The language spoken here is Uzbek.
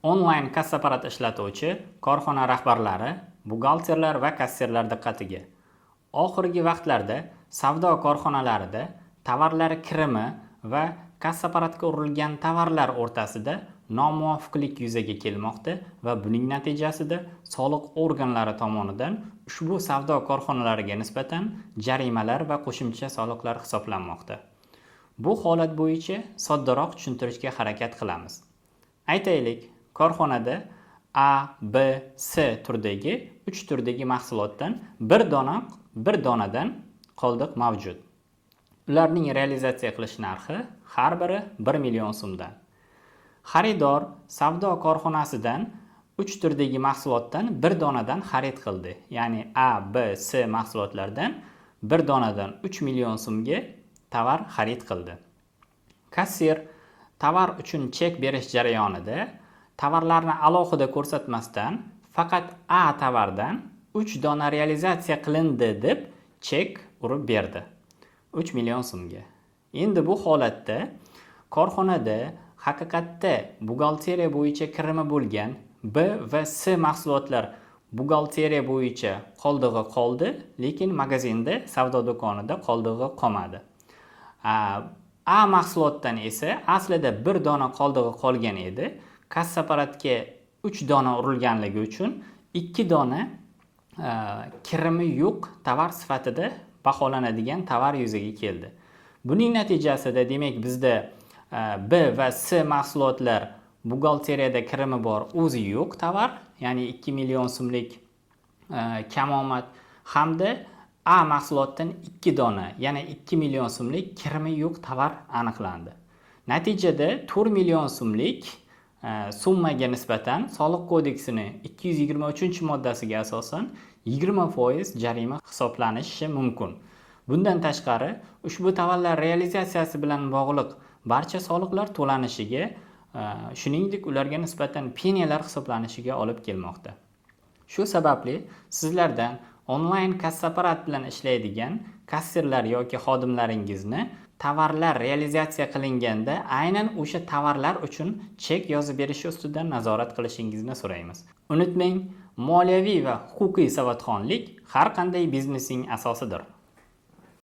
Onlayn kassa apparat ishlatuvchi korxona rahbarlari, buxgalterlar va kassirlar diqqatiga. Oxirgi vaqtlarda savdo korxonalarida tovarlar kirimi va kassa apparatga urilgan tovarlar o'rtasida nomuvofiqlik yuzaga kelmoqda va buning natijasida soliq organlari tomonidan ushbu savdo korxonalariga nisbatan jarimalar va qo'shimcha soliqlar hisoblanmoqda. Bu holat bo'yicha soddaroq tushuntirishga harakat qilamiz. Aytaylik, korxonada A, B, S turdagi 3 turdagi mahsulotdan bir donadan qoldiq mavjud. Ularning realizatsiya qilish narxi har biri 1 million so'mdan. Xaridor savdo korxonasidan 3 turdagi mahsulotdan bir donadan xarid qildi. Ya'ni A, B, S mahsulotlardan bir donadan 3 million so'mga tovar xarid qildi. Kassir tovar uchun chek berish jarayonida tovarlarni alohida ko'rsatmasdan faqat A tovardan 3 dona realizatsiya qilindi deb chek urib berdi. 3 million so'mga. Endi bu holatda korxonada haqiqatda buxgalteriya bo'yicha kirimi bo'lgan B va S mahsulotlar buxgalteriya bo'yicha qoldig'i qoldi, lekin magazinda, savdo do'konida qoldig'i qolmadi. A mahsulotdan esa aslida bir dona qoldig'i qolgan edi. Kassa apparatga 3 dona urilganligi uchun 2 dona kirimi yo'q tovar sifatida baholanadigan tovar yuzaga keldi. Buning natijasida, demak, bizda B va S mahsulotlar buxgalteriyada kirimi bor, o'zi yo'q tovar, ya'ni 2 million so'mlik kamomad hamda A mahsulotdan 2 dona, yana 2 million so'mlik kirimi yo'q tovar aniqlandi. Natijada 4 million so'mlik summaga nisbatan Soliq kodeksining 223-moddasiga asosan 20% jarima hisoblanishi mumkin. Bundan tashqari, ushbu tovarlar realizatsiyasi bilan bog'liq barcha soliqlar to'lanishiga, shuningdek ularga nisbatan penyalar hisoblanishiga olib kelmoqda. Shu sababli sizlardan onlayn kassa apparat bilan ishlaydigan kassirlar yoki xodimlaringizni tovarlar realizatsiya qilinganda aynan o'sha tovarlar uchun chek yozib berishi ustidan nazorat qilishingizni so'raymiz. Unutmang, moliyaviy va huquqiy savodxonlik har qanday biznesning asosidir.